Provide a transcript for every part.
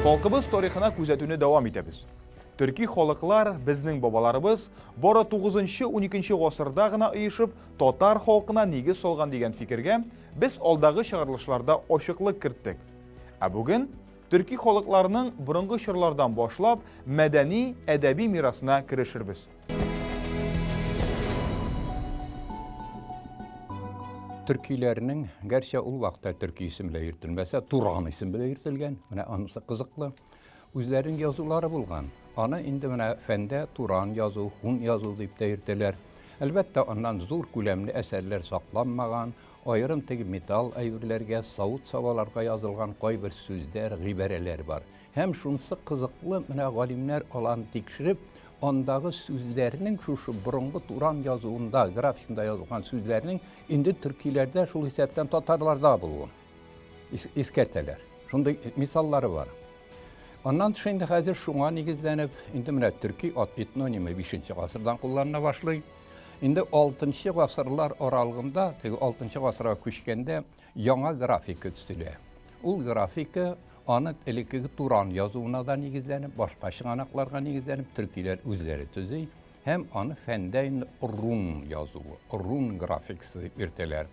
Халкыбыз тарихына күзәтүне дәвам итәбез. Төрки халыклар, безнең бабаларыбыз, бары 9-12 гасырда гына оешып, татар халкына нигез салган дигән фикергә без алдагы чыгарылышларда ачыклык керттек. Ә бүген төрки халыкларның борынгы чорлардан башлап мәдәни, әдәби мирасына керешербез. Төркиләрнең, гәрчә ул вакытта төрки исем белән йөртелмәсә, Туран исем белән йөртелгән, менә анысы кызыклы. Үзләренең язулары булган. Аны инде менә фәндә Туран язу, Хун язу дип тә йөртәләр. Әлбәттә, аннан зур күләмле әсәрләр сакланмаган, аерым теге металл әйберләргә, савыт-сабаларга язылган кайбер сүзләр, гыйбарәләр бар. Һәм шунысы кызыклы, менә галимнәр аларны тикшереп, андагы сүзләрнең шушы борынгы Туран язуында, графикында язылган сүзләрнең инде төркиләрдә, шул исәптән татарларда булуын искәртәләр. Шундый мисаллары бар. Аннан тыш инде хәзер шуңа нигезләнеп, инде менә төрки ат этнонимы 5 гасырдан кулланыла башлый. Инде 6 гасырлар аралыгында, теге 6 гасырга күчкәндә яңа графика төзелә. Ул графика аны элеккеге Туран язуына да нигезләнеп, башка чыганакларга нигезләнеп, төркиләр үзләре төзи һәм аны фәндә инде рун язуы, рун графикасы дип йөртәләр.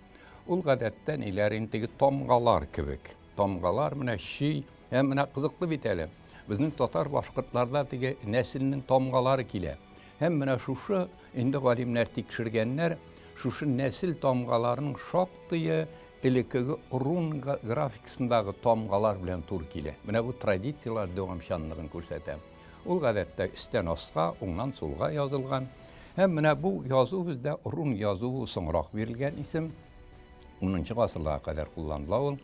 Ул гадәттә ниләр инде теге тамгалар кебек. Тамгалар менә чөй һәм менә кызыклы бит әле. Безнең татар-башкортларда теге нәселнең тамгалары килә. Һәм менә шушы инде галимнәр тикшергәннәр, шушы нәсел тамгаларының шактые элеккеге рун графикасындагы тамгалар белән туры килә. Менә бу традицияләр дәвамчанлыгын күрсәтә. Ул гадәттә өстән аска, уңнан сулга язылган. Һәм менә бу язу бездә рун язуы соңрак бирелгән исем. 10 гасырларга кадәр кулланыла ул.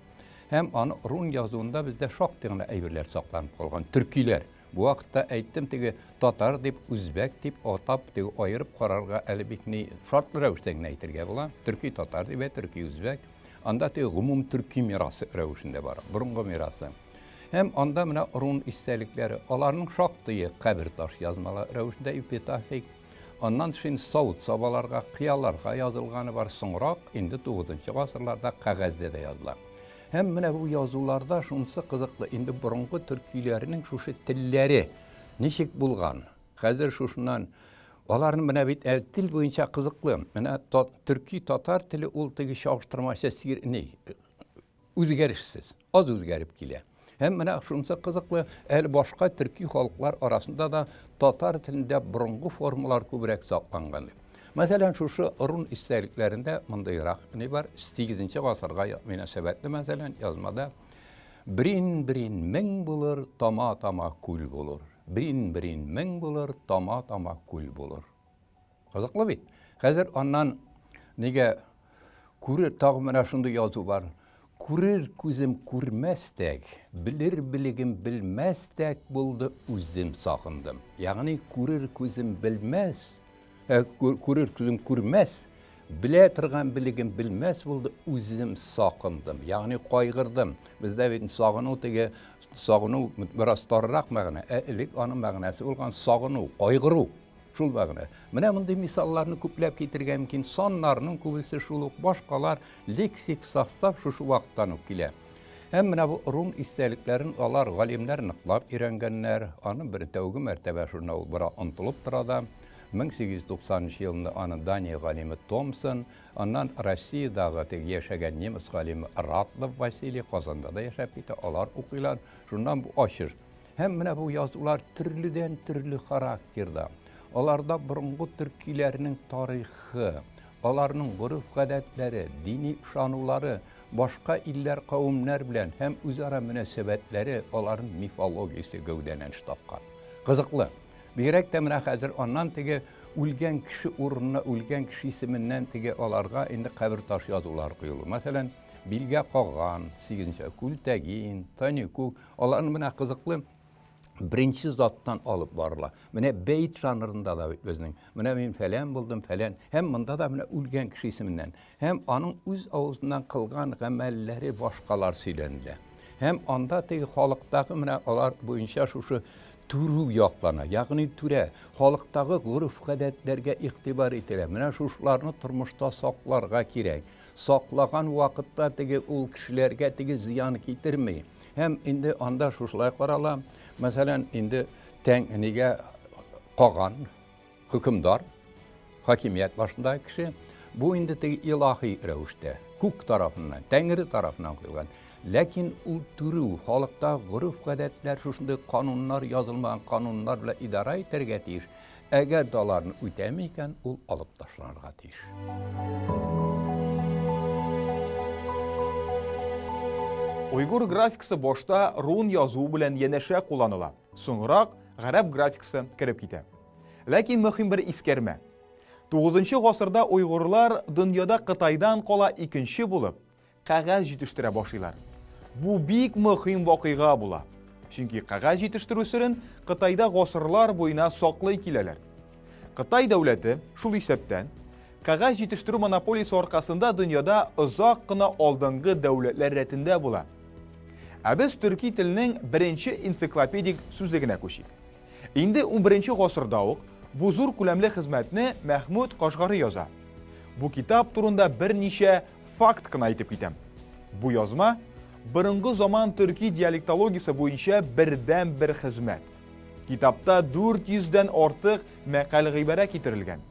Һәм аны рун язуында бездә шактый гына әйберләр сакланып калган. Төркиләр Бу вакытта әйттем, теге татар дип, үзбәк дип атап, теге аерып карарга әле бик ни шартлы рәвештә генә әйтергә була. Төрки татар дип, төрки үзбәк. Анда теге гомум төрки мирасы рәвешендә бар, борынгы мирасы. Һәм анда менә рун истәлекләре, аларның шактые кабер таш язмалар рәвешендә эпитафик. Аннан тыш инде савыт-сабаларга, кыяларга язылганы бар. Соңрак, инде 9 гасырларда кәгазьдә дә языла. Һәм менә бу язуларда шунысы кызыклы, инде борынгы төркиләрнең шушы телләре ничек булган? Хәзер шушыннан аларны менә бит әле тел буенча кызыклы. Менә төрки татар теле ул теге чагыштырмача сир ни үзгәрешсез, аз үзгәреп килә. Һәм менә шунысы кызыклы, әле башка төрки халыклар арасында да татар телендә борынгы формалар күбрәк сакланган. Мәсәлән, шушы рун истәлекләрендә мондыйрак ни бар, 8 гасырга мөнәсәбәтле, мәсәлән, язмада Брин-брин мең булыр, тама-тама күл булыр. Брин-брин мең булыр, тама-тама күл булыр. Кызыклы бит. Хәзер аннан нигә күрер, тагы менә шундый язу бар. Күрер күзем күрмәстәк, белер белегем белмәстәк булды, үзем сагындым. Ягъни күрер күзем белмәс, ә, күрер күзем күрмәс, белә торган белегем белмәс булды, үзем сагындым. Ягъни кайгырдым. Бездә бит сагыну теге сагыну бераз таррак мәгънә, ә элек аның мәгънәсе булган сагыну, кайгыру. Шул мәгънә. Менә мондый мисалларны күпләп китерергә мөмкин. Саннарның күбесе шул ук, башкалар лексик состав шушы вакыттан ук килә. Һәм менә бу рум истәлекләрен алар галимнәр ныклап өйрәнгәннәр. Аны бер тәүге мәртәбә шунда ул бера онтылып тора да. 1890 елында аны Дания галиме Томсон, аннан Россиядагы теге яшәгән немец галиме Ратлов Василий Казанда да яшәп китә, алар укыйлар. Шуннан бу ачыш. Һәм менә бу язулар төрледән-төрле характерда. Аларда борынгы төркиләрнең тарихы, аларның гореф-гадәтләре, дини ышанулары, башка илләр, кавемнәр белән һәм үзара мөнәсәбәтләре, аларның мифологиясе гәүдәләнеш тапкан. Кызыклы. Бигрәк тә менә хәзер аннан теге үлгән кеше урынына, үлгән кеше исеменнән теге аларга инде кабер таш язулар куелу. Мәсәлән, Билгә каган, сигезенче, Күлтәгин, Таникүк, Аларны менә кызыклы беренче заттан алып барыла. Менә бәйт жанрында да бит безнең. Менә мин фәлән булдым, фәлән. Һәм монда да менә үлгән кеше исеменнән. Һәм аның үз авызыннан кылган гамәлләре башкалар сөйләнелә. Һәм анда теге халыктагы менә алар буенча шушы түрү яклана. Ягъни түрә халыктагы гореф-гадәтләргә игътибар ителә. Менә шушыларны тормышта сакларга кирәк. Саклаган вакытта теге ул кешеләргә теге зыян китерми. Һәм инде анда шушылай карала. Мәсәлән, инде тәң нигә каган, хөкемдар, хакимият башындагы кеше, бу инде теге илаһи рәвештә, күк тарафыннан, тәңре тарафыннан куелган. Ләкин ул түрү, халыкта гореф-гадәтләр, шушындый кануннар язылмаган кануннар белән идарә итәргә тиеш. Әгәр дә аларны үтәми икән, ул алып ташланырга тиеш. Уйгур графикасы башта рун язуы белән янәшә кулланыла. Соңрак гарәп графикасы кереп китә. Ләкин мөһим бер искәрмә. 9 гасырда уйгурлар дөньяда Кытайдан кала икенче булып, кәгазь җитештерә башлыйлар. Бу бик мөһим вакыйга була. Чөнки кәгазь җитештерү серен Кытайда гасырлар буена саклый киләләр. Кытай дәүләте, шул исәптән, кәгазь җитештерү монополиясе аркасында дөньяда озак кына алдынгы дәүләтләр рәтендә була. Ә без төрки телнең беренче энциклопедик сүзлегенә күчик. Инде 11 гасырда ук бу зур күләмле хезмәтне Мәхмүд Кашгари яза. Бу китап турында берничә Факт кына әйтеп китәм. Бу язма борынгы заман төрки диалектологиясе буенча бердән бер хезмәт. Китапта 400 дән артык мәкаль-гыйбарә китерелгән.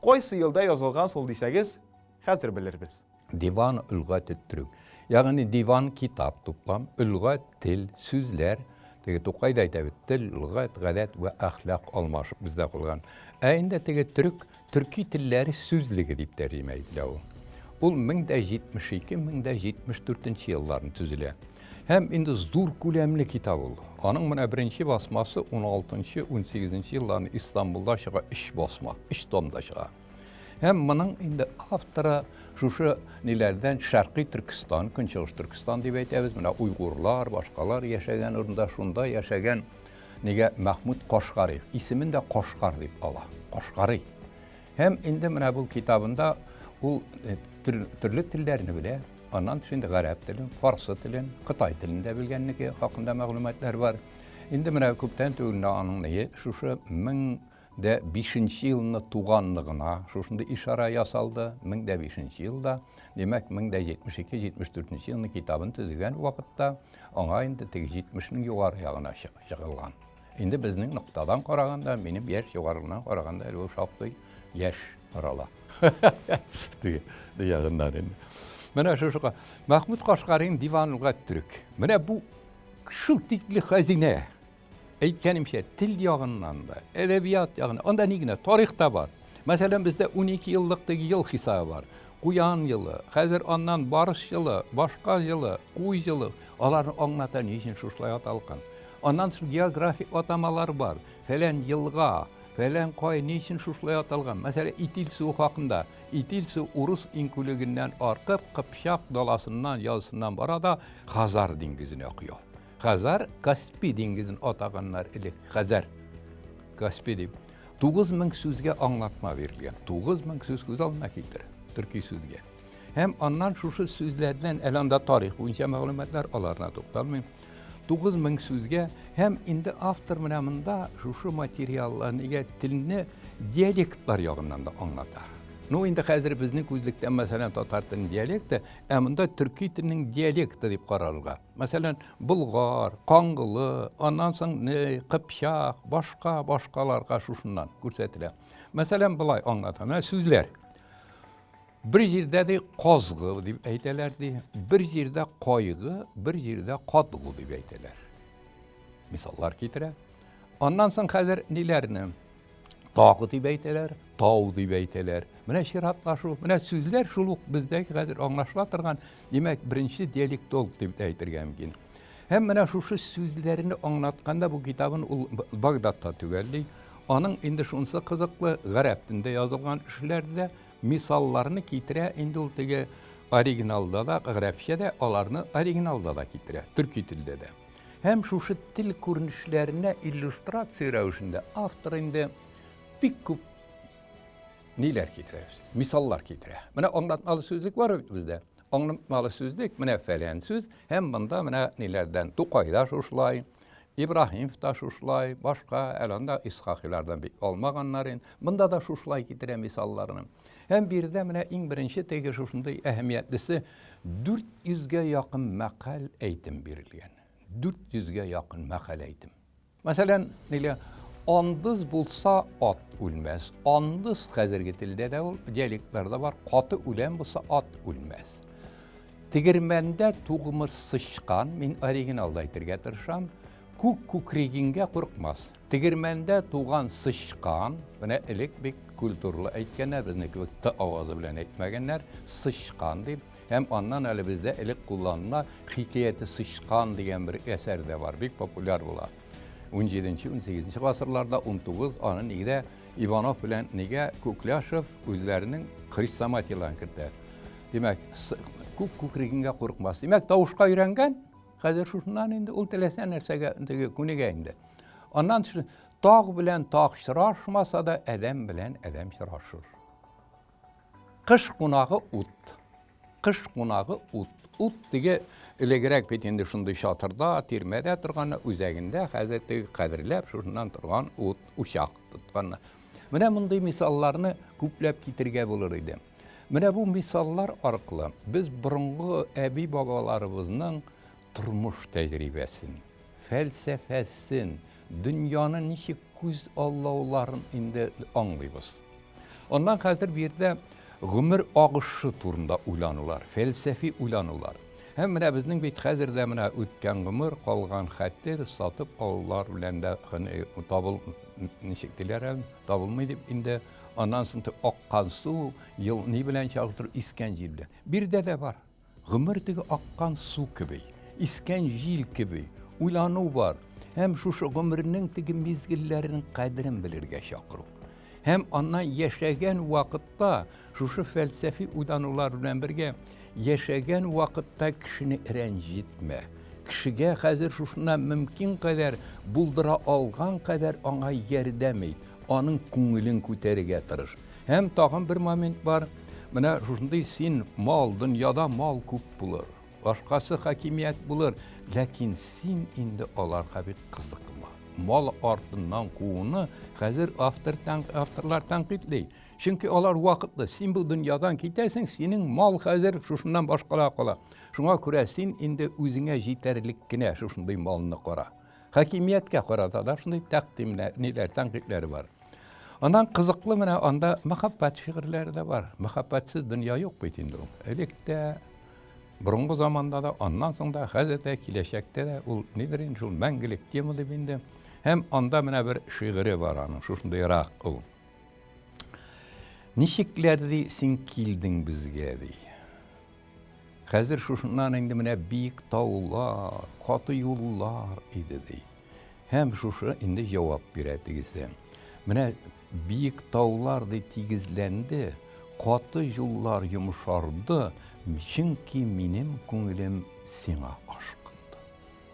Кайсы елда язылган соң дисәгез, хәзер белербез. Диван өлгать төрек. Ягъни диван китап туплам, өлгать тел, сүзләр. Теге Тукай да әйтә бит, тел, лөгать, гадәт вә әхлак алмашып бездә калган. Ә инде теге төрек Төрки телләре сүзлеге дип тәрҗемә ителә ул. Ул 1072-1074 елларны төзелә. Һәм инде зур күләмле китап ул. Аның менә беренче басмасы 16-18 елларны Истанбулда чыга, өч басма, өч томда чыга. Һәм моның инде авторы шушы ниләрдән Шәркый Төркестан, Көнчыгыш Төркестан дип әйтәбез, менә уйгурлар, башкалар яшәгән урында шунда яшәгән Нигә Мәхмүд Кашгари? Исемен дә Кашгар дип ала. Кашгари. Һәм инде менә бу китабында ул э, төрле телләрне белә. Аннан тыш инде гарәп телен, фарсы телен, кытай телен дә белгәнлеге хакында мәгълүматлар бар. Инде менә күптән түгел аның ние шушы 1005 елны туганлыгына шушындый ишара ясалды. 1005 елда, димәк, 1072-74 елны китабын төзегән вакытта Аңа инде теге 70-нең югары ягына чыгылган. Инде безнең ноктадан караганда, минем яшь югарыгыннан караганда, әле ул шактый яшь карала. Теге ягыннан инде. Менә шушы Мәхмүд Кашгарин Диван лүгать төрек. Менә бу шул тикле хәзинә. Әйткәнемчә, тел ягыннан да, әдәбият ягыннан, анда ни генә, тарих та бар. Мәсәлән, бездә 12 еллык теге ел хисабы бар. Куян елы, хәзер аннан барыс елы, башка елы, куй елы. Аларны аңлата, ни өчен шушылай аталган. Аннан соң географик атамалар бар. Фәлән елга, фәлән кай ни өчен шушылай аталган. Мәсәлән, Итил суы хакында. Итил суы урыс иңкүлегеннән аркып, Кыпчак даласыннан, язысыннан бара да Хазар диңгезенә коя. Хазар, Каспий диңгезен атаганнар элек. Хазар, Каспий дип. 9000 сүзгә аңлатма бирелгән. 9000 сүз күз алдына китер, төрки сүзгә. Һәм аннан шушы сүзләрдән, әле анда тарих буенча мәгълүматлар, аларына тукталмыйм. 9000 сүзгә һәм инде автор менә монда шушы материалларны нигә телне диалектлар ягыннан да аңлата. Ну, инде хәзер безнең күзлектән, мәсәлән, татар теленең диалекты, ә монда төрки теленең диалекты дип каралырга. Мәсәлән, Болгар, Каңгылы, аннан соң Ней, Кыпчак, башка, башкаларга шушыннан күрсәтелә. Мәсәлән, былай аңлата. Менә сүзләр. Бер җирдә ди казгы дип әйтәләр ди, бер җирдә кайгы, бер җирдә катгы дип әйтәләр. Мисаллар китерә. Аннан соң хәзер ниләрне? Тагы дип әйтәләр, тау дип әйтәләр. Менә чиратлашу, менә сүзләр шул ук бездәге хәзер аңлашыла торган, димәк, беренче диалектолог дип тә әйтергә мөмкин. Һәм менә шушы сүзләрне аңлатканда бу китабын ул Багдадта төгәлли. Аның инде шунысы кызыклы, гарәп телендә язылган эшләрдә мисалларны китерә, инде ул теге оригиналда да, гарәпчә дә, аларны оригиналда да китерә, төрки телдә дә. Һәм шушы тел күренешләренә иллюстрация рәвешендә автор инде бик күп ниләр китерә, мисаллар китерә. Менә аңлатмалы сүзлек бар бит бездә. Аңлатмалы сүзлек менә фәлән сүз һәм монда менә ниләрдән Тукай да шушылай, Ибраһимов та шушылай, башка әле анда Исхакыйлардан бик алмаганнар инде. Монда да шушылай китерә мисалларны. Һәм биредә менә иң беренче теге шушындый әһәмиятлесе 400 гә якын мәкаль әйтем бирелгән. 400 гә якын мәкаль әйтем. Мәсәлән, ниле, андыз булса ат үлмәс. Андыз хәзерге телдә дә ул диалектларда бар. Каты үлән булса ат үлмәс. Тегермәндә тугымыр сычкан, мин оригиналда әйтергә тырышам, күк күкрегингә курыкмас. Тегермәндә туган сычкан, менә элек бик культурлы әйткәннәр, безнең кебек т авазы белән әйтмәгәннәр, сычкан дип. Һәм аннан әле бездә элек кулланыла Хикәяте сычкан дигән бер әсәр дә бар, бик популяр була. 17-18 гасырларда 19 аны нигә Иванов белән нигә Кукляшев үзләренең хрестоматияләрен кертә. Димәк, күк күкрегеңгә курыкмас. Димәк, тавышка өйрәнгән, хәзер шушыннан инде ул теләсә нәрсәгә теге күнегә инде. Аннан таг белән таг чырашмаса да, адәм белән адәм чырашыр. Кыш кунагы ут. Кыш кунагы ут. Ут теге элегрәк бит инде шундый чатырда, тирмәдә торган, үзәгендә хәзер теге кадерләп шушыннан торган ут, учак тоткан. Менә мондый мисалларны күпләп китергә булыр иде. Менә бу мисаллар аркылы без борынгы әби-бабаларыбызның тормыш тәҗрибәсен, фәлсәфәсен, дөньяны ничек күз аллауларын инде аңлыйбыз. Аннан хәзер бу җирдә гомер агышы турында уйланулар, фәлсәфи уйланулар. Һәм менә безнең бит хәзер дә менә үткән гомер, калган хәтер, сатып алулар белән дә табыл, ничек диләр әле, табылмый дип инде. Аннан соң аккан су, ел ни белән чагыштыру, искән җил белән. Биредә дә бар. Гомер теге аккан су кеби, искән җил кеби, уйлану бар һәм шушы гомернең теге мизгелләренең кадерен белергә чакыру. Һәм аннан яшәгән вакытта шушы фәлсәфи уйланулар белән бергә яшәгән вакытта кешене рәнҗетмә. Кешегә хәзер шушына мөмкин кадәр, булдыра алган кадәр аңа ярдәм ит, аның күңелен күтәрергә тырыш. Һәм тагын бер момент бар. Менә шушындый син мал, дөньяда мал күп булыр. Башкасы хакимият булыр, ләкин син инде аларга бик кызыкма. Мал артыннан кууны хәзер автор авторлар тәнкыйтьли. Чөнки алар вакытлы. Син бу дөньядан китәсең, синең мал хәзер шушыннан башкала кала. Шуңа күрә син инде үзеңә җитәрлек кенә шушындый малны кара. Хакимияткә карата да шундый тәкъдимнәр, ниләр, тәнкыйтьләр бар. Аннан кызыклы менә анда мәхәббәт шигырьләре дә бар. Мәхәббәтсез дөнья юк бит инде ул. Элек тә, борынгы заманда да, аннан соң да, хәзер дә, киләчәктә дә ул нидер инде шул мәңгелек тема дип инде. Һәм анда менә бер шигыре бар аның, шушындыйрак ул. Ничекләр ди син килдең безгә ди. Хәзер шушыннан инде менә биек таулар, каты юллар иде ди. Һәм шушы инде җавап бирә тегесе. Менә биек таулар ди тигезләнде, каты юллар йомшарды, чөнки минем күңелем сиңа ашкынды.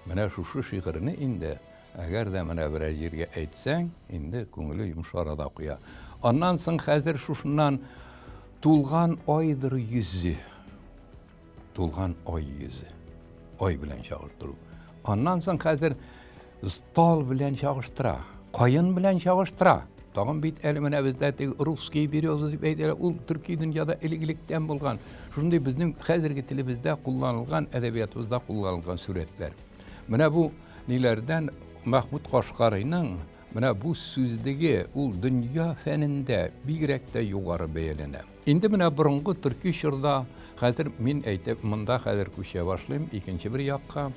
Менә шушы шигырьне инде, әгәр дә менә берәр җиргә әйтсәң, инде күңеле йомшара да куя. Аннан соң хәзер шушыннан тулган айдыр йөзе. Тулган ай йөзе. Ай белән чагыштыру. Аннан соң хәзер тал белән чагыштыра, каен белән чагыштыра. Тагын бит әле менә бездә теге русские березы дип әйтәләр, ул төрки дөньяда элек-электән булган. Шундый безнең хәзерге телебездә кулланылган, әдәбиятыбызда кулланылган сурәтләр. Менә бу ниләрдән Мәхмүт Кашкарыйның менә бу сүзлеге ул дөнья фәнендә бигрәк тә югары бәяләнә. Инде менә борынгы төрки чорда, хәзер мин әйтеп, монда хәзер күчә башлыйм икенче бер якка.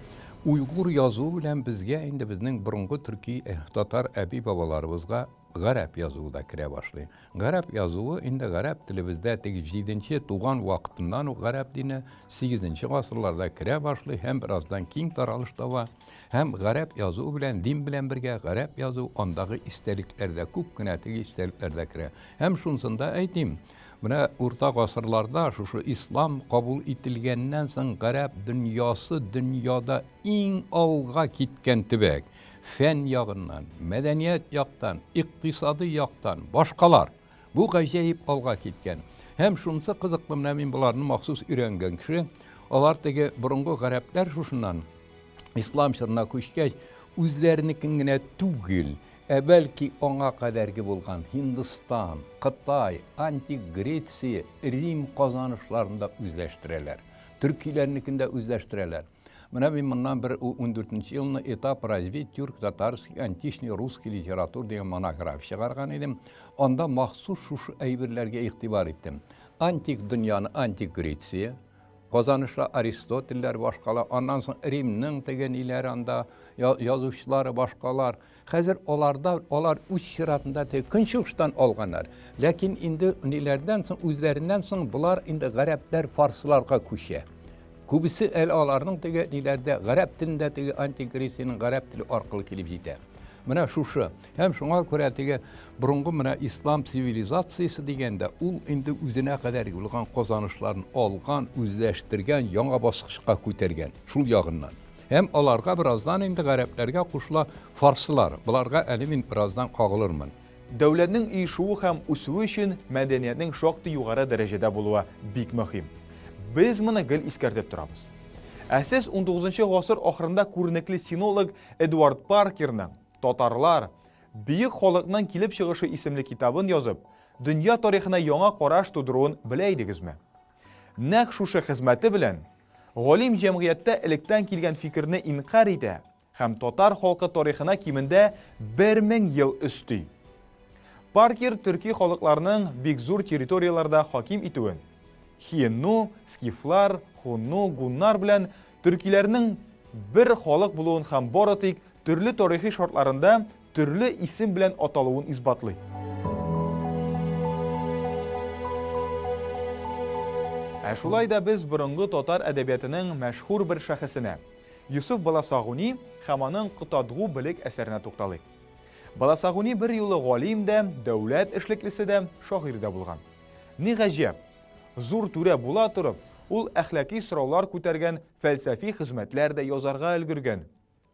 Уйгур язуы белән безгә инде безнең борынгы төрки э, татар әби-бабаларыбызга гарәп язуы да керә башлый. Гарәп язуы инде гарәп телебездә теге җиденче туган вакытыннан ук гарәп дине сигезенче гасырларда керә башлый һәм бераздан киң таралыш таба. Һәм гарәп язуы белән, дин белән бергә гарәп язу андагы истәлекләр дә, күп кенә теге истәлекләр дә керә. Һәм шунысын да әйтим, менә урта гасырларда шушы ислам кабул ителгәннән соң гарәп дөньясы дөньяда иң алга киткән төбәк. Фән ягыннан, мәдәният яктан, икътисадый яктан, башкалар. Бу гаҗәеп алга киткән. Һәм шунысы кызыклы, менә мин боларны махсус өйрәнгән кеше, алар теге борынгы гарәпләр шушыннан ислам чорына күчкәч, үзләренекен генә түгел, ә бәлки аңа кадәрге булган Һиндстан, Кытай, антик Греция, Рим казанышларын да үзләштерәләр. Төркиләрнекен дә үзләштерәләр. Менә мин моннан бер 14 елны Этап развития тюрк-татарской античной русской литературы дигән монограф чыгарган идем. Анда махсус шушы әйберләргә игътибар иттем. Антик дөньяны, антик Греция, казанышлар Аристотельләр башкалар, аннан соң Римның теге ниләре анда, язучылары башкалар. Хәзер аларда, алар үз чиратында теге көнчыгыштан алганнар. Ләкин инде ниләрдән соң, үзләреннән соң болар инде гарәпләр, фарсыларга күчә. Күбесе әле аларның теге ниләрдә, гарәп телендә теге антик Грециянең гарәп теле аркылы килеп җитә. Менә шушы. Һәм шуңа күрә теге борынгы менә ислам цивилизациясе дигәндә, ул инде үзенә кадәр булган казанышларын алган, үзләштергән, яңа баскычка күтәргән. Шул ягыннан. Һәм аларга бераздан инде гарәпләргә кушыла фарсылар. Боларга әле мин бераздан кагылырмын. Дәүләтнең оешуы һәм үсүе өчен мәдәниятнең шактый югары дәрәҗәдә булуы бик мөһим. Без моны гел искәртеп торабыз. Ә сез унтугызынчы гасыр ахырында күренекле синолог Эдуард Паркерның Татарлар, бөек халыкның килеп чыгышы исемле китабын язып, дөнья тарихына яңа караш тудыруын белә идегезме? Нәкъ шушы хезмәте белән галим җәмгыятьтә электән килгән фикерне инкарь итә һәм татар халкы тарихына кимендә 1000 ел өсти. Паркер төрки халыкларның бик зур территорияләрдә хаким итүен, хиенну, скифлар, хунну, гуннар белән төркиләрнең бер халык булуын һәм бары тик төрле тарихи шартларында төрле исем белән аталуын исбатлый. Ә шулай да без борынгы татар әдәбиятының мәшһүр бер шәхесенә, Йосыф Баласагуни һәм аның Котадгу белек әсәренә тукталыйк. Баласагуни бер юлы галим дә, дәүләт эшлеклесе дә, шагыйрь дә булган. Ни гаҗәп, зур түрә була торып, ул әхлаки сораулар күтәргән фәлсәфи хезмәтләр дә язарга өлгергән.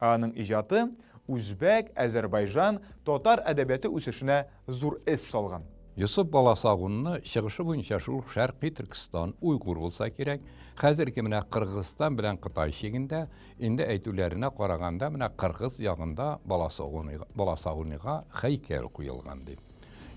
Ә аның иҗаты үзбәк, әзәрбайжан, татар әдәбияты үсешенә зур эз салган. Йосыф Баласагунны чыгышы буенча шул ук Шәркый Төркестан, уйгур булса кирәк, хәзерге менә Кыргызстан белән Кытай чигендә, инде әйтүләренә караганда, менә кыргыз ягында Баласагунига һәйкәл куелган дип.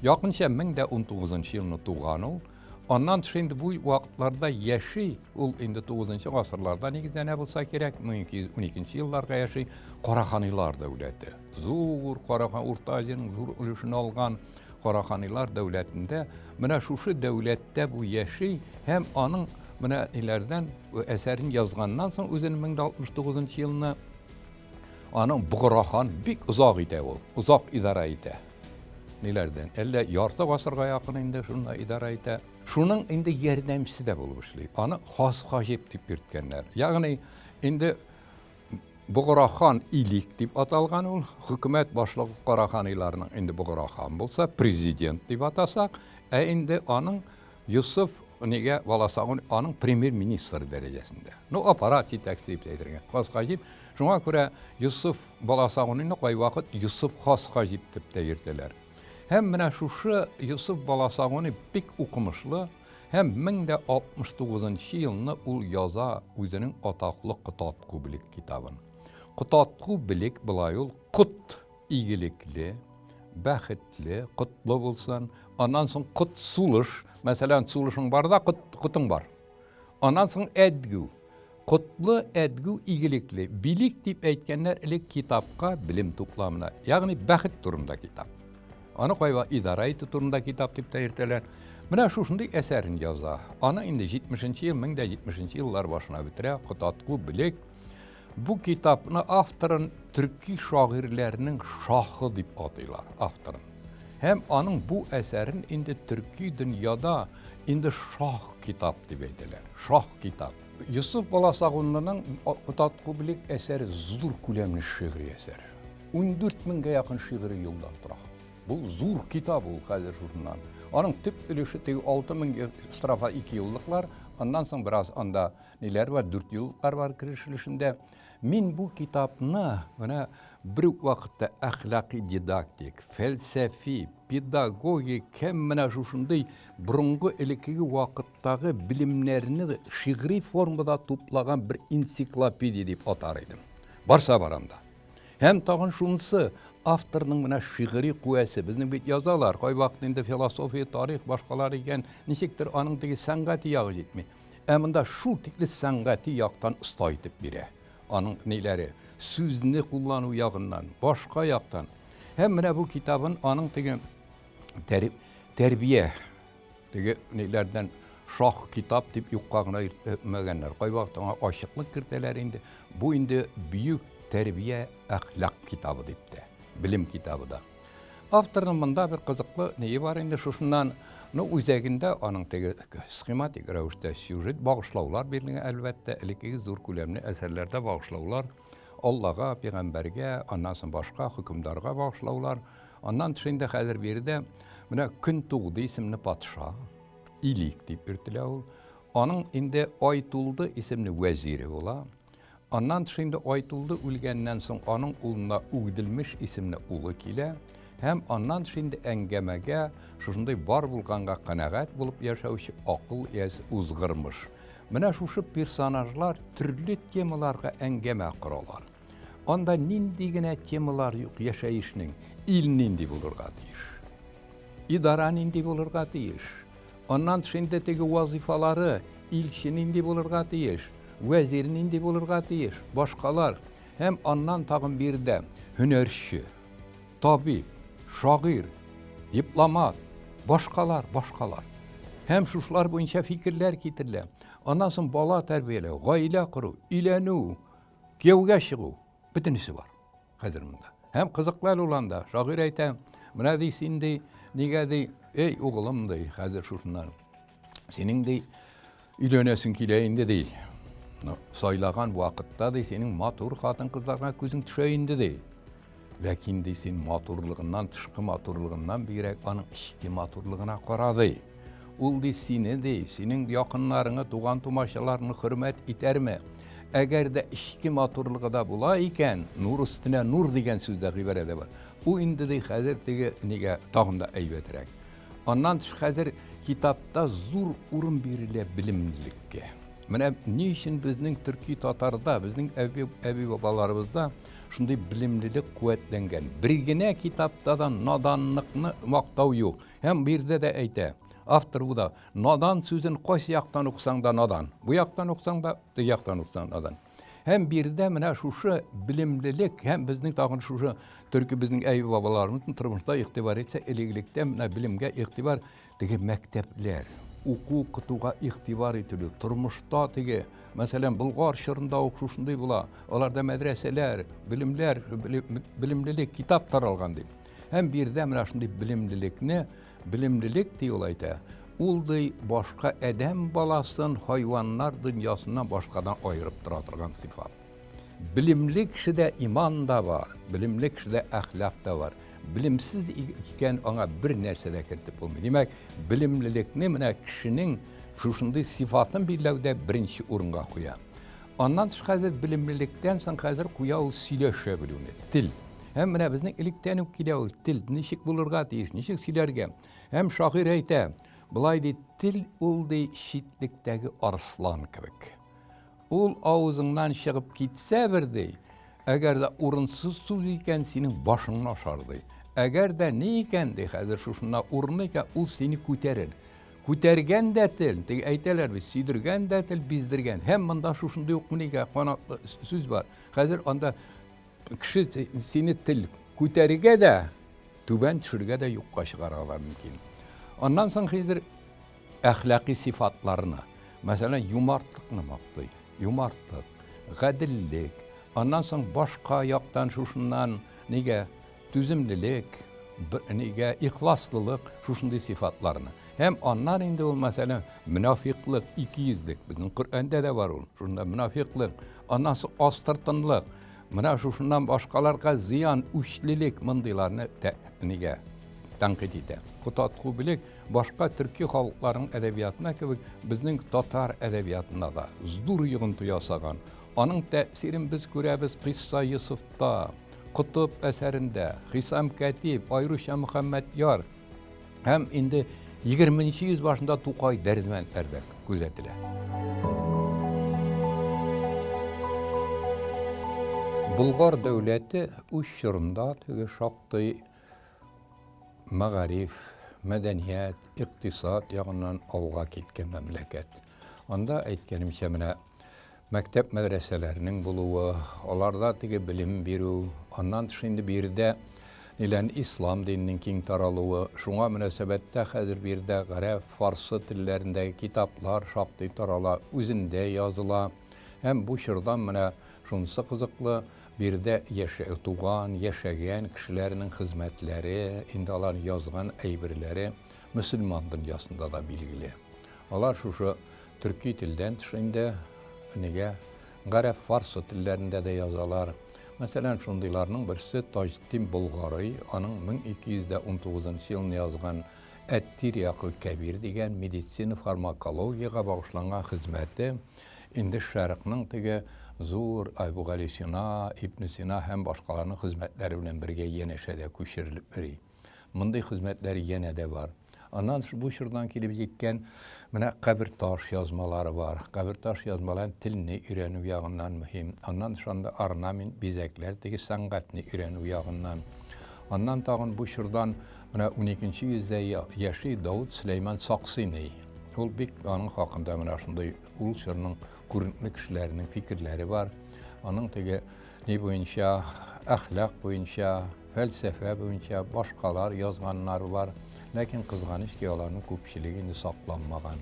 Якынча 1019 елны туган ул. Аннан тыш инде бу вакытларда яши, ул инде 9 гасырларда нигезләнә булса кирәк, 1212 елларга яши, Караханилар дәүләте. Зур Карахан, Урта Азиянең зур өлешен алган Караханилар дәүләтендә, менә шушы дәүләттә бу яши һәм аның менә ниләрдән әсәрен язганнан соң үзенең 1069 елны аның Богырахан бик озак итә ул, озак идарә итә. Ниләрдән? Әллә ярты гасырга якын инде шунда идарә итә. Шуның инде ярдәмчесе дә булып эшли. Аны хас хаҗиб дип йөрткәннәр. Ягъни инде Богыра хан Илик дип аталган ул. Хөкүмәт башлыгы Караханиларның инде Богыра хан булса, президент дип атасак, ә инде аның Йосыф нигә Баласагун аның премьер-министр дәрәҗәсендә. Ну, аппарат җитәкчесе дип әйтергә. Хас хаҗиб. Шуңа күрә Йосыф Баласагунины кайвакыт Йосыф Хас Хаҗиб дип тә йөртәләр. Һәм менә шушы Йосыф Баласагуни бик укымышлы һәм 1069 елны ул яза үзенең атаклы Котатку белек китабын. Котатку белек болай ул кот игелекле, бәхетле, котлы булсын. Аннан соң кот сулыш, мәсәлән, сулышың бар да кот, котың бар. Аннан соң әдгү. Котлы, әдгү, игелекле. Билик дип әйткәннәр элек китапка, белем тупламына, ягъни бәхет турында китап. Аны кайва идарә итү турында китап дип тә йөртәләр. Менә шушындый әсәрен яза. Аны инде 70 ел, 1070 еллар башына бетерә. Котатку белек. Бу китапны авторын төрки шагыйрьләрнең шахы дип атыйлар, авторын. Һәм аның бу әсәрен инде төрки дөньяда инде шах китап дип әйтәләр. Шах китап. Йосыф Баласагунлының Котатку белек әсәре зур күләмле шигъри әсәр. 14 меңгә якын шигъри юлдан тора. Бу зур китап ул хәзер шушыннан. Аның төп өлеше теге 6000 строфа 2 юллыклар, аннан соң бераз анда ниләр бар, 4 юллыклар бар кереш өлешендә. Мин бу китапны менә бер үк вакытта әхлакый дидактик, фәлсәфи, педагогик һәм менә шушындый борынгы элеккеге вакыттагы белемнәрне шигъри формада туплаган бер энциклопедия дип атар идем. Барса барам да. Һәм тагын шунысы, авторның менә шигъри куәсе, безнең бит язалар, кайвакыт инде философия, тарих, башкалар икән, ничектер аның теге сәнгати ягы җитми. Ә монда шул тикле сәнгати яктан оста итеп бирә. Аның ниләре, сүзне куллану ягыннан, башка яктан. Һәм менә бу китабын аның теге тәрбия теге ниләрдән шах китап дип юкка гына йөртмәгәннәр. Кайвакыт аңа ачыклык кертәләр инде. Бу инде бөек тәрбия әхлак китабы дип тә, белем китабы да. Авторның монда бер кызыклы ние бар инде шушыннан, ну, үзәгендә аның теге схематик рәвештә сюжет багышлаулар бирелгән, әлбәттә, элеккеге зур күләмле әсәрләрдә багышлаулар Аллага, пәйгамбәргә, аннан соң башка хөкемдарга багышлаулар. Аннан тыш инде хәзер биредә менә Көн тугды исемле патша, Илик дип йөртелә ул. Аның инде Ай тулды исемле вәзире була. Аннан тыш инде Айтулды үлгәннән соң аның улына Үгделмеш исемле улы килә һәм аннан тыш инде әңгәмәгә шушындый бар булганга канәгать булып яшәүче акыл иясе Узгырмыш. Менә шушы персонажлар төрле темаларга әңгәмә коралар. Анда нинди генә темалар юк яшәешнең, ил нинди булырга тиеш, идара нинди булырга тиеш, Аннан тыш инде теге вазыйфалары, илче нинди булырга тиеш, вәзир нинди булырга тиеш, башкалар. Һәм аннан тагын биредә һөнәрче, табиб, шагыйрь, дипломат, башкалар, башкалар. Һәм шушылар буенча фикерләр китерелә. Аннан соң бала тәрбияләү, гаилә кору, өйләнү, кияүгә чыгу, бөтенесе бар. Хәзер монда. Һәм кызыклы әле ул анда. Шагыйрь әйтә, менә ди син ди, нигә ди, эй, угылым ди, хәзер шушыннан. Синең ди, өйләнәсең килә инде ди. Ну, сайлаган вакытта ди, синең матур хатын-кызларга күзең төшә инде ди. Ләкин ди, син матурлыгыннан, тышкы матурлыгыннан бигрәк аның эчке матурлыгына кара ди. Ул ди сине ди, синең якыннарыңы, туган-тумачаларыңны хөрмәт итәрме? Әгәр дә эчке матурлыгы да була икән, нур өстенә нур дигән сүз дә гыйбарәдә бар. Ул инде ди хәзер теге нигә тагын да әйбәтрәк. Аннан тыш хәзер китапта зур урын бирелә белемлелеккә. Менә ни өчен безнең төрки татарда, безнең әби, әби бабаларыбызда шундый белемлелек куәтләнгән. Бер генә китапта да наданлыкны мактау юк. Һәм биредә дә әйтә, автор бу да, надан сүзен кайсы яктан укысаң да надан. Бу яктан укысаң да, теге яктан укысаң надан. Һәм биредә менә шушы белемлелек һәм безнең тагын шушы төрки безнең әби бабаларыбызның тормышта игътибар итсә, элек-электән менә белемгә игътибар теге мәктәпләр, уку укытуга игътибар ителү, тормышта теге, мәсәлән, Болгар чорында ук шушындый була. Аларда мәдрәсәләр, белемләр, белемлелек, китап таралган дип. Һәм биредә менә шундый белемлелекне, белемлелек ди ул әйтә, ул ди башка адәм баласын хайваннар дөньясыннан башкадан аерып тора торган сыйфат. Белемле кешедә иман да бар, белемле кешедә әхлак та бар. Белемсез икән аңа бер нәрсә дә кертеп булмый. Димәк, белемлелекне менә кешенең шушындый сыйфатын билгеләүдә беренче урынга куя. Аннан тыш хәзер белемлелектән соң хәзер куя ул сөйләшә белүне, тел. Һәм менә безнең электән үк килә ул тел, ничек булырга тиеш, ничек сөйләргә. Һәм шагыйрь әйтә, болай ди, тел ул ди читлектәге арыслан кебек. Ул авызыңнан чыгып китсә бер ди, әгәр дә урынсыз сүз икән, синең башыңны ашар ди. Әгәр дә ни икән ди, хәзер шушында урыны икән, ул сине күтәрер. Күтәргән дә тел, теге әйтәләр бит, сөйдергән дә тел, биздергән. Һәм монда шушындый ук нигә канатлы сүз бар. Хәзер анда кеше сине тел күтәрергә дә, түбән төшерергә дә юкка чыгарырга да мөмкин. Аннан соң хәзер әхлакый сыйфатларны, мәсәлән, юмартлыкны мактый. Юмартлык, гаделлек, аннан соң башка яктан шушыннан нигә түземлелек, нигә ихласлылык, шушындый сыйфатларны. Һәм аннан инде ул, мәсәлән, мөнафиклык, икейөзлек, безнең Коръәндә дә бар ул, шунда мөнафиклык, аннан соң астыртынлык, менә шушыннан башкаларга зыян, үчлелек, мондыйларны нигә тәнкыйть итә. Котатку белек башка төрки халыкларның әдәбиятына кебек безнең татар әдәбиятына да зур йогынты ясаган. Аның тәэсирен без күрәбез Кыйсса Йосыфта, Котып әсәрендә, Хисам Кәтиб, аеруча Мөхәммәдьяр һәм инде 20 йөз башында Тукай Дәрдмәндләрдә күзәтелә. Болгар дәүләте үз чорында теге шактый мәгариф, мәдәният, икътисад ягыннан алга киткән мәмләкәт. Анда әйткәнемчә менә. мәктәп мәдрәсәләренең булуы, аларда теге белем бирү, аннан тыш инде биредә нилән ислам диненең киң таралуы, шуңа мөнәсәбәттә хәзер биредә гарәп, фарсы телләрендәге китаплар шактый тарала, үзендә языла. Һәм бу чордан менә шунысы кызыклы, биредә яшә, туган, яшәгән кешеләрнең хезмәтләре, инде алар язган әйберләре мөселман дөньясында да билгеле. Алар шушы төрки телдән тыш инде нигә гарәп, фарсы телләрендә дә язалар. Мәсәлән, шундыйларның берсе Таҗетдин Болгарый, аның 1219 елны язган Әт-Тирьякыл Кәбир дигән медицина фармакологиягә багышланган хезмәте инде Шәрыкның теге зур Әбүгалисина, Ибне Сина һәм башкаларның хезмәтләре белән бергә янәшәдә күчерелеп йөри. Мондый хезмәтләр янә дә бар. Аннан бу чордан килеп җиткән менә каберташ язмалары бар. Каберташ язмаларын телне өйрәнү ягыннан мөһим. Аннан тыш анда орнамент, бизәкләр, теге сәнгатьне өйрәнү ягыннан. Аннан тагын бу чордан менә уникенче йөздә яши Давыт Сөләйман Саксыйный. Ул бик аның хакында менә шундый ул чорның күренекле кешеләренең фикерләре бар. Аның теге ни буенча, әхлак буенча, Фәлсәфә буенча башкалар язганнары бар, ләкин кызганыч ки, аларның күпчелеге инде сакланмаган.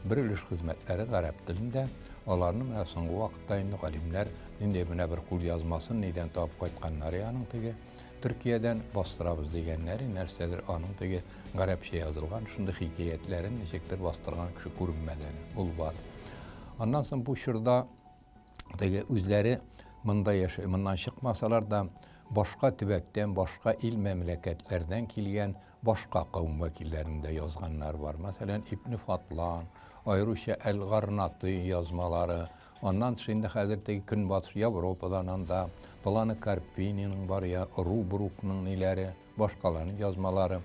Бер өлеш хезмәтләре гарәп телендә, аларны менә соңгы вакытта инде галимнәр нинди менә бер кулъязмасын нидән табып кайтканнары аның теге Төркиядән бастырабыз дигәннәре, нәрсәдер аның теге гарәпчә язылган шундый хикәятләрен ничектер бастырган кеше күренмәде әле, ул бар. Аннан соң бу чорда теге үзләре монда яши, моннан чыкмасалар да, башка төбәктән, башка ил мәмләкәтләрдән килгән башка кавым вәкилләрен дә язганнар бар. Мәсәлән, Ибне Фатлан, аеруча Әл-Гарнаты язмалары, аннан тыш инде хәзер теге Көнбатыш Европадан анда Плано Карпининың бар я, Рубрукның ниләре, башкаларның язмалары.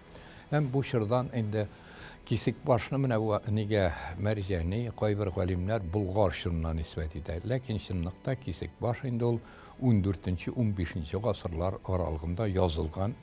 Һәм бу чордан инде Кисекбашны менә бу нигә Мәрҗани, кайбер галимнәр Болгар чорына нисбәт итә. Ләкин чынлыкта Кисекбаш инде ул ундүртенче-унбишенче гасырлар аралыгында язылган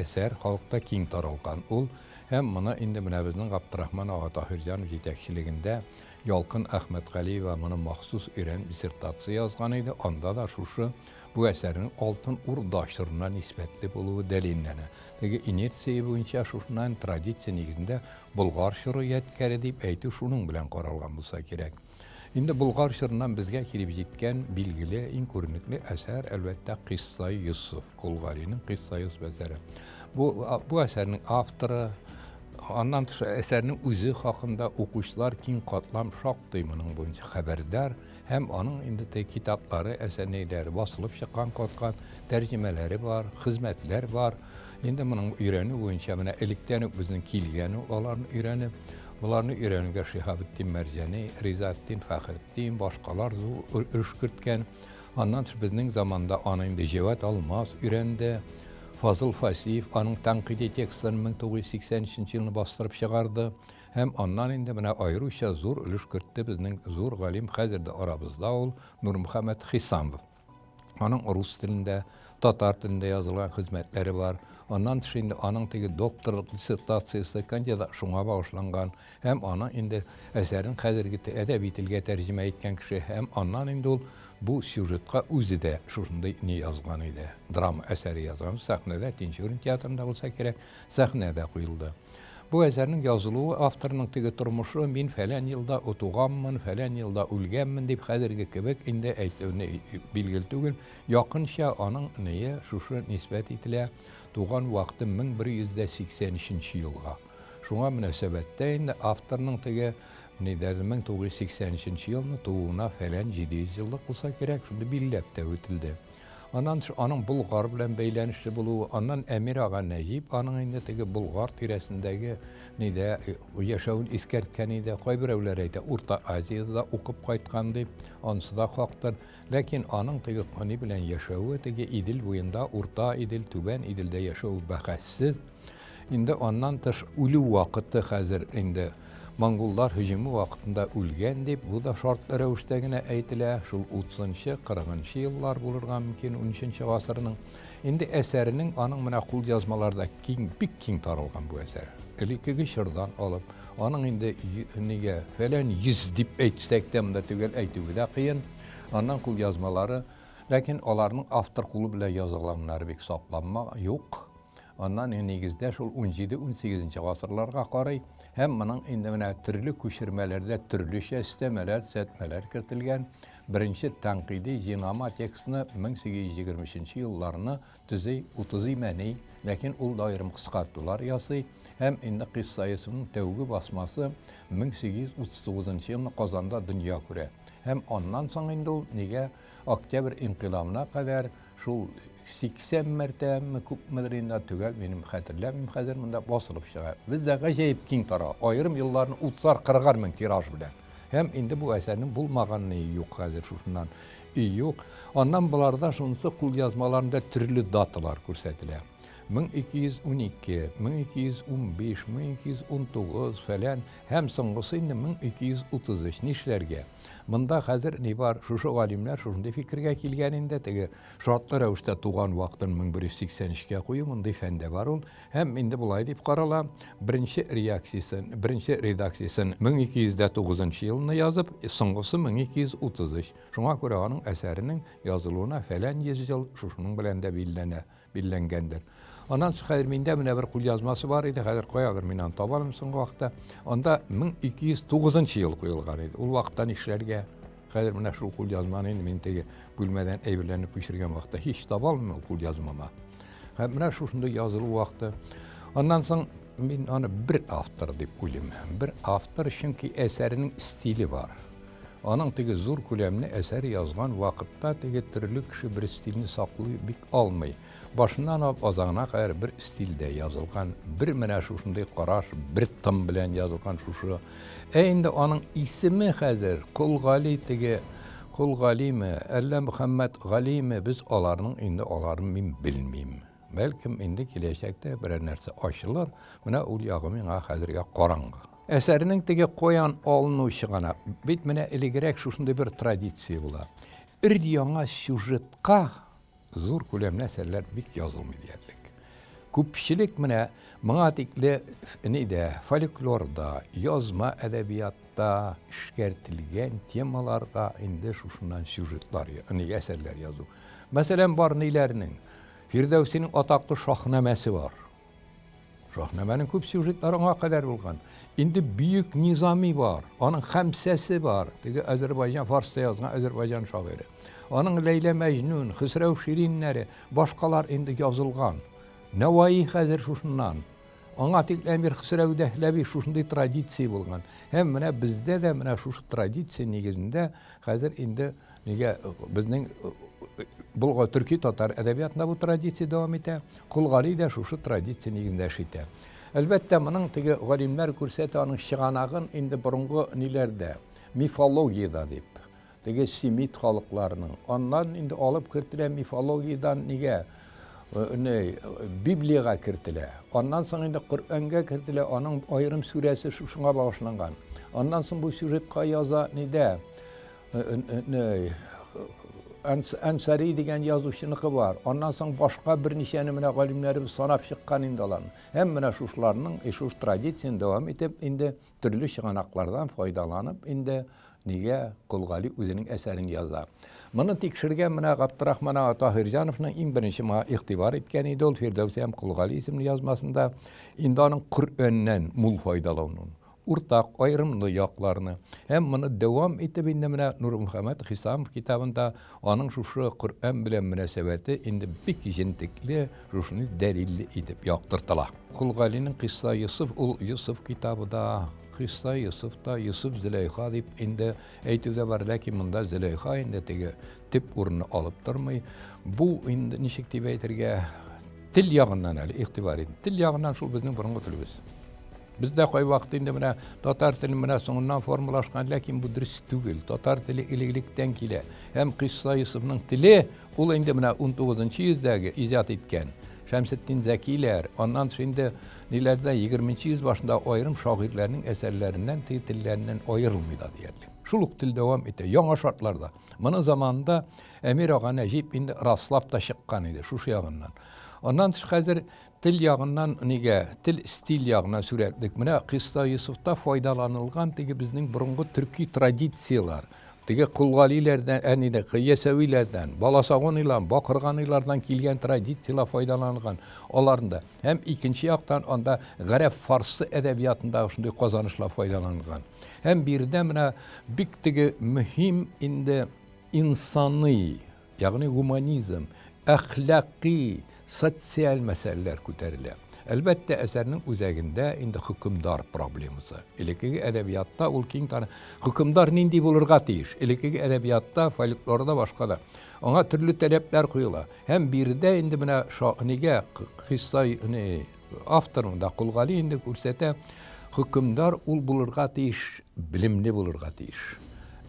әсәр, халыкта киң таралган ул. Һәм моны инде менә безнең Габдрахман ага Таһирҗанов җитәкчелегендә Ялкын Әхмәтгалиева моны махсус өйрәнеп диссертация язган иде. Анда да шушы Бу әсәрнең Алтын Урда чорына нисбәтле булуы дәлилләнә. Теге инерция буенча шушыннан традиция нигезендә Болгар чоры ядкәре дип әйтү шуның белән каралган булса кирәк. Инде Болгар чорыннан безгә килеп җиткән билгеле, иң күренекле әсәр, әлбәттә, Кыйсса Йосыф, Кол Галинең Кыйсса Йосыф әсәре. Бу, бу әсәрнең авторы, аннан тыш әсәрнең үзе хакында укучылар киң катлам шактый моның буенча хәбәрдар. Һәм аның инде теге китаплары, әсәрләре басылып чыккан каткан, тәрҗемәләре бар, хезмәтләр бар. Инде моның өйрәнү буенча менә электән үк безнең килгән ул аларны өйрәнеп, боларны өйрәнүгә Шиһабетдин Мәрҗани, Ризаэтдин Фәхретдин, башкалар зур өлеш керткән. Аннан тыш безнең заманда аны инде Җәвад Алмаз өйрәнде. Фазыл Фасиев аның тәнкыйди текстларын 1983 елны бастырып чыгарды. Һәм аннан инде менә аеруча зур өлеш кертте безнең зур галим, хәзер дә арабызда ул, Нурмөхәммәт Хисамов. Аның рус телендә, татар телендә язылган хезмәтләре бар. Аннан тыш инде аның теге докторлык диссертациясе, кандидат шуңа багышланган. Һәм аны инде әсәрен хәзерге әдәби телгә тәрҗемә иткән кеше. Һәм аннан инде ул бу сюжетка үзе дә шушындый ни язган иде. Драма әсәре язган. Сәхнәдә, Тинчурин театрында булса кирәк, сәхнәдә куелды. Бу әсәрнең язылуы авторның теге тормышы, мин фәлән елда туганмын, фәлән елда үлгәнмен дип хәзерге кебек инде әйтүне билгеле түгел. Якынча аның ние шушы нисбәт ителә, туган вакыты 1183 елга. Шуңа мөнәсәбәттә инде авторның теге нидә 1983 елны тууына фәлән 700 еллык булса кирәк, шундый билгеләп тә үтелде. Аннан тыш аның Болгар белән бәйләнешле булуы, аннан Әмир ага Нәҗип аның инде теге Болгар тирәсендәге нидә яшәвен искәрткән иде. Кайберәүләр әйтә, Урта Азиядә дә укып кайткан дип, анысы да хактыр. Ләкин аның теге ни белән яшәве, теге Идел буенда, Урта Идел, Түбән Иделдә яшәве бәхәссез. Инде аннан тыш үлү вакыты хәзер инде монголлар һөҗүме вакытында үлгән дип, бу да шартлы рәвештә генә әйтелә, шул утызынчы, кырыгынчы еллар булырга мөмкин, унөченче гасырның. Инде әсәренең аның менә кулъязмаларда киң, бик киң таралган бу әсәр. Элеккеге чордан алып, аның инде нигә фәлән йөз дип әйтсәк тә, монда төгәл әйтүе дә кыен. Аннан кулъязмалары, ләкин аларның автор кулы белән язылганнары бик сакланма, юк. Аннан нигездә шул 17-18 гасырларга карый һәм моның инде менә төрле күчермәләрдә төрлечә өстәмәләр, төзәтмәләр кертелгән. Беренче тәнкыйди җыйнама текстны 1823 елларны төзи 30 имәни, ләкин ул да аерым кыскартулар ясый һәм инде Кыйсса Йосыфның тәүге басмасы 1839 елны Казанда дөнья күрә. Һәм аннан соң инде ул нигә Октябрь инкыйлабына кадәр шул 80 мәртәбәме, күпмедер инде, төгәл минем хәтерләмим хәзер, монда басылып чыга. Бездә гаҗәеп киң тара, аерым елларны утызар, кырыгар мең тираж белән. Һәм инде бу әсәрнең булмаган ни юк хәзер шушыннан өй юк. Аннан боларда шунысы кулъязмаларында төрле даталар күрсәтелә. 1212, 1215, 1219 фәлән һәм соңгысы инде 1233. Нишләргә? Монда хәзер ни бар, шушы галимнәр шушындый фикергә килгән инде, теге шартлы рәвештә туган вакытын 1183-кә кую, мондый фәндә бар ул. Һәм инде болай дип карала, беренче реакциясен, беренче редакциясен 1209 елны язып, соңгысы 1233. Шуңа күрә аның әсәренең язылуына фәлән йөз ел шушының белән дә билгеләнә. Билгеләнгәндер. Аннан соң хәзер миндә менә бер кулъязмасы бар иде, хәзер каядыр мин аны таба алмыйм соңгы вакытта. Анда 1209 ел куелган иде. Ул вакытта нишләргә? Хәзер менә шул кулъязманы инде мин теге бүлмәдән әйберләрне күчергән вакытта һич таба алмыйм ул кулъязмама. Һәм менә шушындый язылу вакыты. Аннан соң мин аны бер автор дип уйлыйм. Бер автор, чөнки әсәренең стиле бар. Аның теге зур күләмле әсәр язган вакытта теге төрле кеше бер стильне саклый бик алмый. Башыннан алып азагына кадәр бер стильдә язылган, бер менә шушындый караш, бер тым белән язылган шушы. Ә инде аның исеме хәзер Кол Гали теге Кол Галиме, әллә Мөхәммәт Галиме, без аларның инде аларын мин белмим. Бәлкем инде киләчәктә берәр нәрсә ачылыр, менә ул ягы миңа хәзергә караңгы. Әсәрнең теге каян алыну чыганак. Бит менә элегрәк шушындый бер традиция була. Өр-яңа сюжетка зур күләмле әсәрләр бик язылмый диярлек. Күпчелек менә моңа тикле нидә, фольклорда, язма әдәбиятта эшкәртелгән темаларга инде шушыннан сюжетлар, ни әсәрләр язу. Мәсәлән, бар ниләрнең Фирдәүсинең атаклы Шаһнамәсе бар. Шаһнамәнең күп сюжетлары аңа кадәр булган. Инде бөек Низами бар, аның Хәмсәсе бар, теге Азербайҗан фарсча язган Азербайҗан шагыйре. Аның Ләйлә Мәҗнүн, Хөсрәү Шириннәре, башкалар инде язылган. Нәваи хәзер шушыннан. Аңа тикле Әмир Хөсрәү Дәһләви шушындый традиция булган. Һәм менә бездә дә менә шушы традиция нигезендә хәзер инде Нигә безнең Болгар төрки татар әдәбиятында бу традиция дәвам итә. Кол Гали дә шушы традиция нигезендә эш итә. Әлбәттә, моның теге галимнәр күрсәтә аның чыганагын инде борынгы ниләрдә, мифологиядә дип. Теге семит халыкларының. Аннан инде алып кертелә мифологиядән нигә? Не, Библиягә кертелә. Аннан соң инде Коръәнгә кертелә, аның аерым сүрәсе шушыңа багышланган. Аннан соң бу сюжетка яза нидә? Әнсари дигән язучыныкы бар. Аннан соң башка берничәне менә галимнәребез санап чыккан инде аларны. Һәм менә шушыларның шуш традицияне дәвам итеп инде төрле чыганаклардан файдаланып инде нигә Кол Гали үзенең әсәрен яза. Моны тикшергән менә Габдрахман ага Таһирҗановның иң беренче моңа игътибар иткән иде ул Фирдәүси һәм Кол Гали исемле язмасында инде аның Коръәннән мул файдалануын уртак, аерымлы якларны. Һәм моны дәвам итеп инде менә Нурмөхәммәт Хисамов китабында аның шушы Коръән белән мөнәсәбәте инде бик җентекле, шушыны дәлилле итеп яктыртыла. Кол Галинең Кыйсса Йосыф, ул Йосыф китабы да, Кыйсса Йосыф та, Йосыф Зөләйха дип инде әйтү дә бар, ләкин монда Зөләйха инде теге төп урынны алып тормый. Бу инде ничек дип әйтергә, тел ягыннан әле игътибар итин. Тел ягыннан шул безнең борынгы телебез. Бездә кайвакыт инде менә татар теле менә соңыннан формалашкан, ләкин бу дөрес түгел. Татар теле элек-электән килә. Һәм Кыйсса Йосыфның теле ул инде менә 19 йөздәге иҗат иткән Шәмсетдин Зәкиләр, аннан соң инде ниләрдә 20 йөз башында аерым шагыйрьләрнең әсәрләреннән теге телләреннән аерылмый да диярлек. Шул ук тел дәвам итә яңа шартларда. Моны заманында Әмир ага Нәҗип инде раслап та чыккан иде шушы ягыннан. Аннан тыш хәзер Тел ягыннан нигә, тел стиль ягыннан сурәтлек. Менә Кыйсса Йосыфта файдаланылган теге безнең борынгы төрки традицияләр. Теге Колгалиләрдән, әнидә, Ясәвиләрдән, Баласагуныйлардан, Бакырганыйлардан килгән традицияләр файдаланылган аларында. Һәм икенче яктан анда гарәп-фарсы әдәбиятындагы шундый казанышлар файдаланылган. Һәм биредә менә бик теге мөһим инде инсаный, ягъни гуманизм, әхлакый, социаль мәсьәләләр күтәрелә. Әлбәттә, әсәрнең үзәгендә инде хөкемдар проблемасы. Элеккеге әдәбиятта ул киң таны. Хөкемдар нинди булырга тиеш? Элеккеге әдәбиятта, фольклорда башка да. Аңа төрле таләпләр куела. Һәм биредә инде менә нигә хисса не автор монда Колгали инде күрсәтә, хөкемдар ул булырга тиеш, белемле булырга тиеш,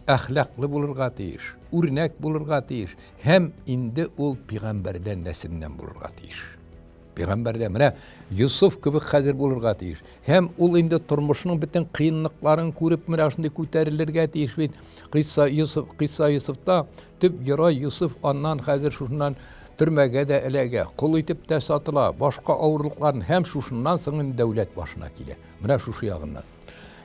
әхлаклы булырга тиеш, үрнәк булырга тиеш һәм инде ул пигамбәрләр нәселеннән булырга тиеш. Пигамбәрләр менә Йосыф кебек хәзер булырга тиеш. Һәм ул инде тормышның бөтен кыенлыкларын күреп менә шундый күтәрелергә тиеш бит. Кыйсса Йосыф, Кыйсса Йосыфта төп герой Йосыф аннан хәзер шушыннан төрмәгә дә эләгә, кол итеп тә сатыла, башка авырлыкларын һәм шушыннан соң инде дәүләт башына килә. Менә шушы ягыннан.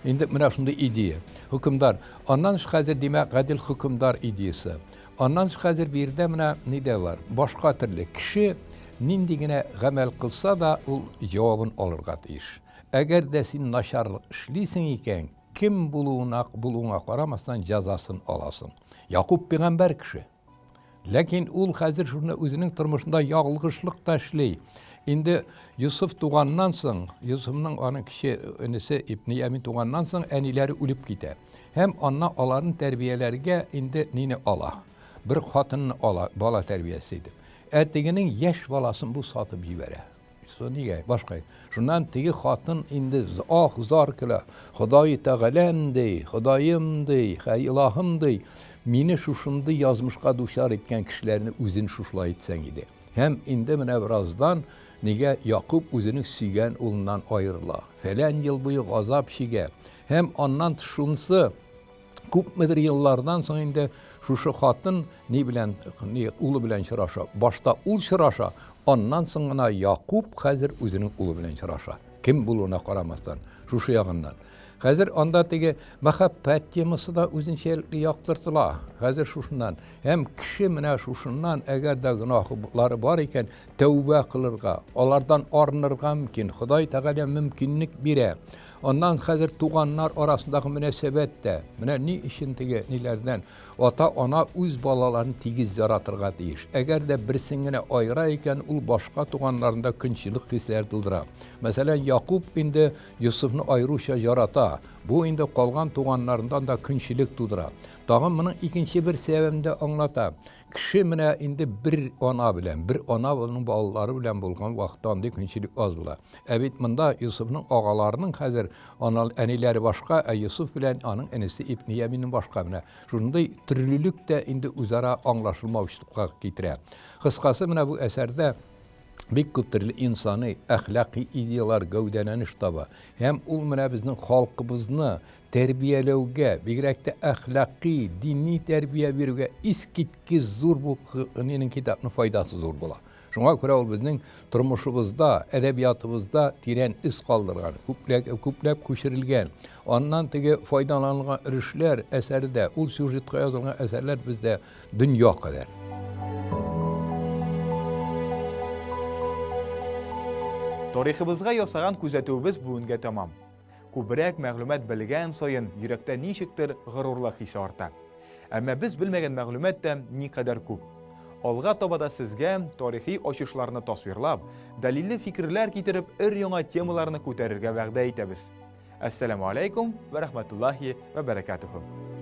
Инде менә шундый идея. Хөкемдар. Аннан хәзер димәк гадел хөкемдар идеясы. Аннан хәзер биредә менә ни дә бар. Башка төрле кеше нинди генә гамәл кылса да, ул җавабын алырга тиеш. Әгәр дә син начарлык эшлисең икән, кем булуына булуыңа карамастан җәзасын аласың. Якуб пигамбәр кеше. Ләкин ул хәзер шуны үзенең тормышында ялгышлык та эшли. Инде Йосыф туганнан соң, Йосыфның аның кече энесе Ибн Ямин туганнан соң әниләре үлеп китә. Һәм анна аларын тәрбияләргә инде нине ала? Бер хатынны ала, бала тәрбиясе итеп. Ә тегенең яшь баласын бу сатып җибәрә. Со нигә? Башка. Шуннан теге хатын инде ах зар көлә. Ходай Тәгаләм ди, Ходаем ди, хәй илаһым ди, мине шушындый язмышка дучар иткән кешеләрне үзен шушылай итсәң иде. Һәм инде менә бераздан нигә Якуб үзенең сөйгән улыннан аерыла. Фәлән ел буе газап чигә. Һәм аннан шунысы Күпмедер еллардан соң инде шушы хатын ни белән, ни улы белән очраша. Башта ул очраша, аннан соң гына Якуб хәзер үзенең улы белән очраша. Кем булуына карамастан, шушы ягыннан. Хәзер анда теге мәхәббәт темасы да үзенчәлекле яктыртыла. Хәзер шушыннан. Һәм кеше менә шушыннан, әгәр дә гөнаһлары бар икән, тәүбә кылырга, алардан арынырга мөмкин. Ходай Тәгалә мөмкинлек бирә. Аннан хәзер туганнар арасындагы мөнәсәбәт тә, менә ни өчен теге ниләрдән ата-ана үз балаларын тигез яратырга тиеш. Әгәр дә берсен генә аера икән, ул башка туганнарында көнчелек хисләре тудыра. Мәсәлән, Якуб инде Йосыфны аеруча ярата. Бу инде калган туганнарыннан да көнчелек тудыра. Тагын моның икенче бер сәбәбен дә аңлата. Кеше менә инде бер ана белән, бер ана аның балалары белән булган вакытта андый көнчелек аз була. Ә бит монда Йосыфның агаларының хәзер ана әниләре башка, ә Йосыф белән аның энесе Ибн Яминның башка. Менә шундый төрлелек тә инде үзара аңлашылмаучылыкка китерә. Кыскасы, менә бу әсәрдә бик күп төрле инсани, әхлакый идеялар гәүдәләнеш таба. Һәм ул менә безнең халкыбызны тәрбияләүгә, бигрәк тә әхлакый, дини тәрбия бирүгә искиткеч зур бу нинең китапның файдасы зур була. Шуңа күрә ул безнең тормышыбызда, әдәбиятыбызда тирән эз калдырган, күпләп, күпләп күчерелгән. Аннан теге файдаланылган өлешләр әсәрдә, ул сюжетка язылган әсәрләр бездә дөнья кадәр. Тарихыбызга ясаган күзәтүебез бүгенгә тәмам. Күбрәк мәгълүмат белгән саен йөрәктә ничектер горурлык хисе арта. Әмма без белмәгән мәгълүмат та никадәр күп. Алга таба да сезгә тарихи ачышларны тасвирлап, дәлилле фикерләр китереп, өр-яңа темаларны күтәрергә вәгъдә итәбез. Әссәламү алейкум вә рахматуллахи вә бәрәкәтүһү.